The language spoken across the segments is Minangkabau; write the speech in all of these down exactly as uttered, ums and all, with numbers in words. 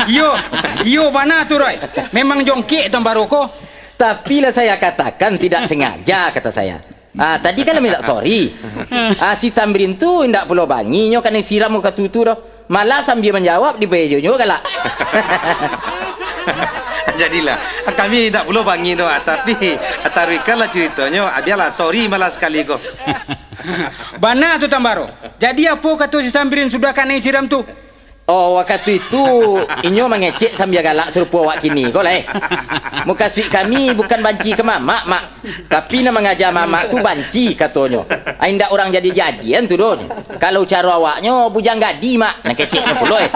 Iyo, iyo bana tu, Roy. Memang jongkek Tuan Baro ko. Tapi lah saya katakan tidak sengaja, kata saya. Ah, tadi kan lah minta sorry. Ah, si Tamrin tu indak pulo bangi nyo kanai siram muka tutu doh. Malah sambia manjawab, dibaejonyo galak. Jadilah, kami indak pulo bangi doh, ah, tapi taruihkanlah curitonyo, ah, bialah, sorry malah sakali ko. Bana tu, Tuan Baro. Jadi, apo kato si Tamrin sudah kanai siram tu? Oh, wakatu itu, inyo mangecek sambia galak sarupo awak kini ko lai. Mukasuik kami bukan banci ka mamak, Mak. Tapi nan mangaja mamak tu banci, katonyo. Ai, indak urang jadi-jadian tu doh. Kalau caro awaknyo, bujang gadih, Mak. Nan keceknyo pulo, eh.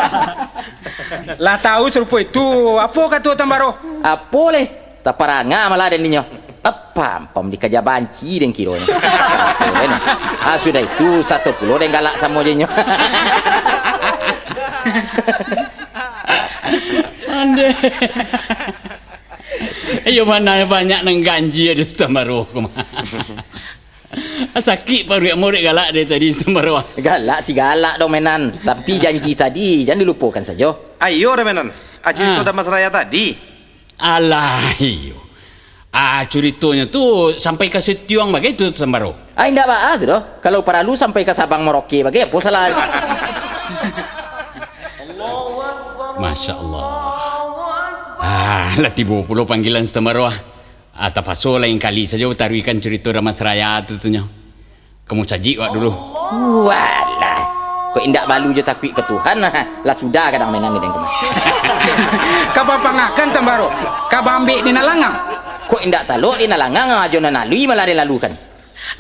Lah tahu sarupo itu, apo kato Tuan Baro? Apo leh? Taparanga malah den dinyo. Apampam dikaja banci den kironyo. Ah, sudah itu, sato pulo den galak samo jo inyo. Andeh. Iyo, bana banyak nan ganjia di Tuan Baro ko mah. Sakik paruik ambo dek galak dari tadi, Tuan Baro. Galak si galak doh, Menan. Tapi janji tadi, jan dilupokan sajo. Ayo dah, Menan. Aji Ah. tu dah Mas Raya tadi. Alah, iyo. Ah, curitonyo tu sampai ka Sitiuang bagai tu, Tuan Baro. Ah, indak baa tu doh. Kalau paralu sampai ka Sabang Merauke bagai, apo salah? Masya Allah. Ah, lah tibo pulo panggilan si Tuan Baro, ah. Ah, tapaso lain kali sajo taruihkan curito Damas Raya tu, tu nyo. Ka musajik wak dulu. Walah. Kok indak malu jo takuik ka Tuhan, lah sudah gadang Menan ni den ko mah. Ka bapangakan Tuan Baro, ka baambek di nan langang. Kok indak talok di nan langang, ajo nan alui malah den lalukan.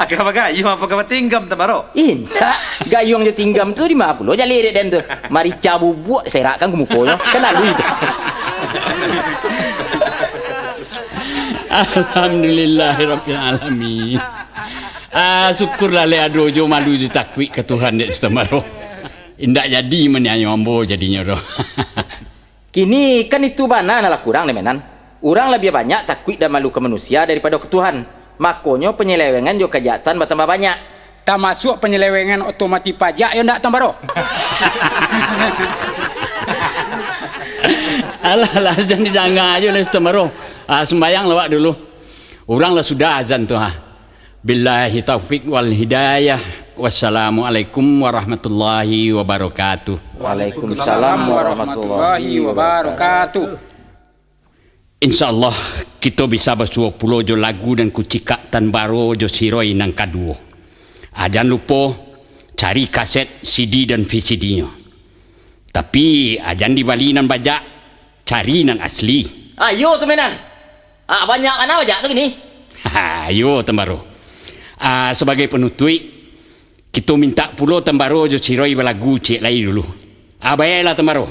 Aka bagayuang apo ka batinggam, Tuan Baro? Indak, gayuang jo tinggam tu di ma pulo jaleh dek den tu. Marica bubuak serakkan ka mukonyo, kan alui tu. Alhamdulillahirabbil alamin. Ah, syukurlah lai ado jo malu jo takuik ka Tuhan dek si Tuan Baro. Indak jadi maniayo ambo jadinyo doh. Kini kan itu bana nan lah kurang dek Menan. Urang labiah banyak takuik dan malu ka manusia daripado ka Tuhan. Makonyo panyelewengan jo kajahatan batambah banyak. Tamasuak panyelewengan oto mati pajak yo ndak, Tuan Baro? Alah, alah, jan didanga ajo lah si Tuan Baro. Ah, sumbayang lah awak dulu. Urang lah sudah azan tu, ha. Billahi taufik wal hidayah. Wassalamualaikum warahmatullahi wabarakatuh. Waalaikumsalam warahmatullahi wabarakatuh. Insya Allah, kito bisa basuo pulo jo lagu nan kucikak Tuan Baro jo si Roy nan kaduo. Ah, jan lupo cari kaset, C D dan V C D-nyo. Tapi, ah, jan dibali nan bajak, cari nan asli. Ayo tu, Menan. Ah, banyak bana bajak tu kini. Iyo, Tuan Baro. Ah, sabagai panutuik, kito mintak pulo Tuan Baro jo si Roy balagu ciek lai dulu. Ah, baiaklah, Tuan Baro.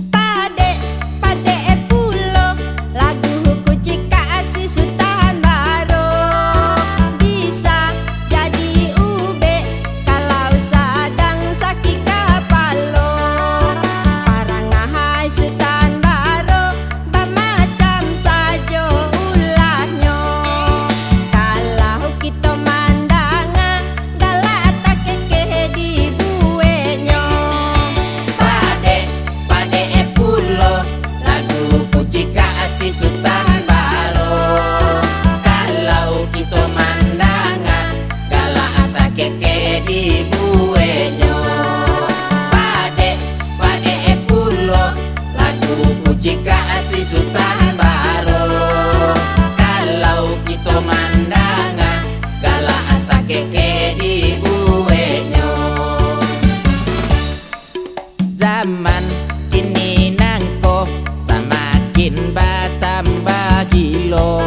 Padek, padek e pulo, lagu kucikak si Sutan Baro. Bisa jadi ubek, kalau sadang sakik kapalo. Parangahai Sutan Baro, bamacam sajo ulahnyo. Kalau kito mandanga, galak takekeh dibueknyo. Padek, padek e pulo, lagu kucikak si Sutan Baro. Kalau kito mandanga, galak takekeh dibueknyo. Padek, padek e pulo, lagu kucikak si Sutan Baro. Kalau kito mandanga, galak takekeh dibueknyo. Zaman kini nangko samakin batambah gilo.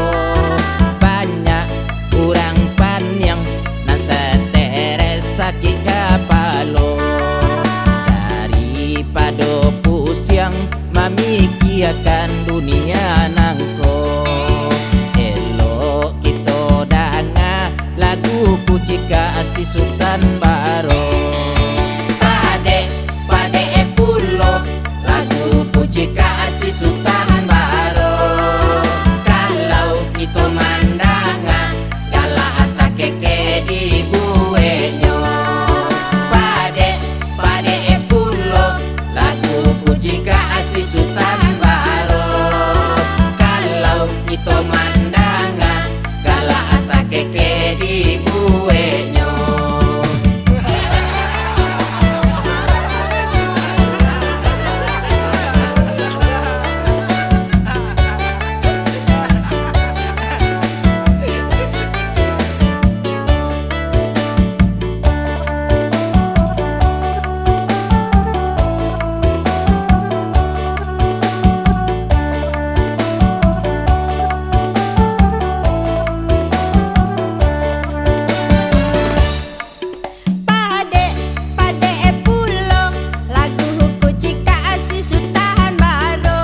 Banyak urang paniang Mikiakan dunia nangko, elok kito danga lagu Kucikak si Sutan Baro. Padek, padek pulo lagu Kucikak si Sutan Baro. Kalau kito mandanga, galak takekeh dibueknyo. Padek, padek pulo lagu Kucikak si Sutan Baro. Kalau kito mandanga, galak takekeh dibueknyo. Padek, padek pulo lagu Kucikak si Sutan Baro.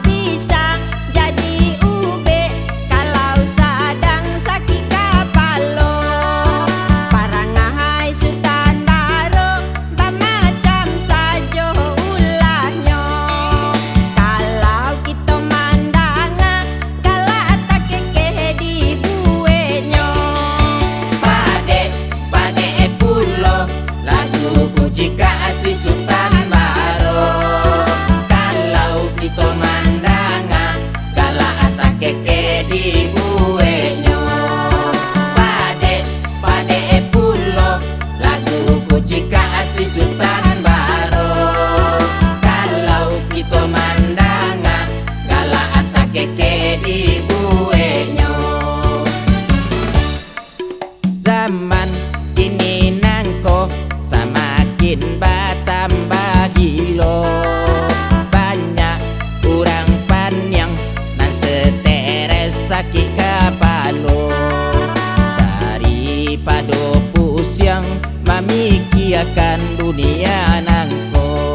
Bisa jadi ubek kalau sadang sakik kapalo. Parangai Sutan Baro bamacam sajo ulahnyo. Kalau kito mandanga, galak takekeh dibueknyo. Padek, padek pulo lagu Kucikak si Sutan Baro. Kalau kito mandanga, galak takekeh dibueknyo. Padek, padek pulo lagu Kucikak si Sutan Baro. Kalau kito mandanga, galak takekeh dibueknyo. Zaman kini nangko samakin batambah gilo. Banyak urang paniang nan stres sakik kapalo. Daripado pusiang mamikiakan dunia nangko,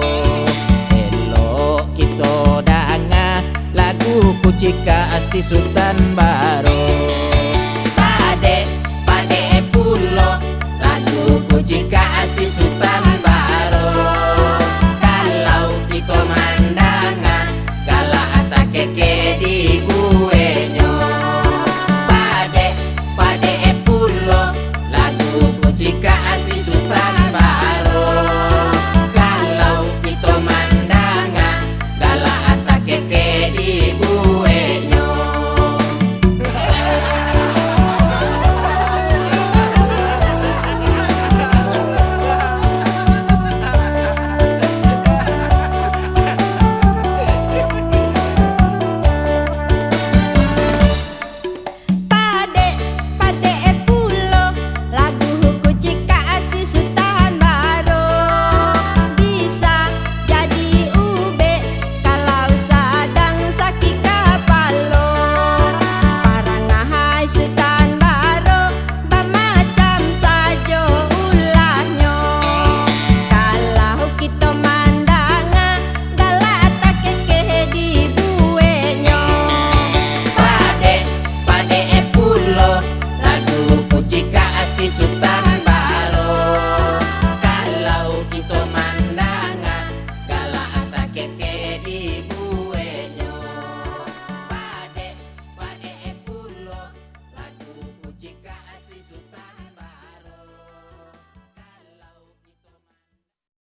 elok kito danga lagu Kucikak si Sutan Baro. Padek, padek pulo lagu Kucikak si Sutan Baro. Kalau kito mandanga, galak takekeh dibueknyo. Padek, padek pulo lagu Kucikak si Sutan Baro. Kalau kito mandanga, galak takekeh dibueknyo. Padek, padek pulo lagu Kucikak si Sutan Baro. Bisa jadi ubek kalau sadang sakik kapalo. Parangai Sutan Baro bamacam sajo ulahnyo. Kalau kito mandanga, galak takekeh dibueknyo. Padek, padek pulo lagu Kucikak si Sutan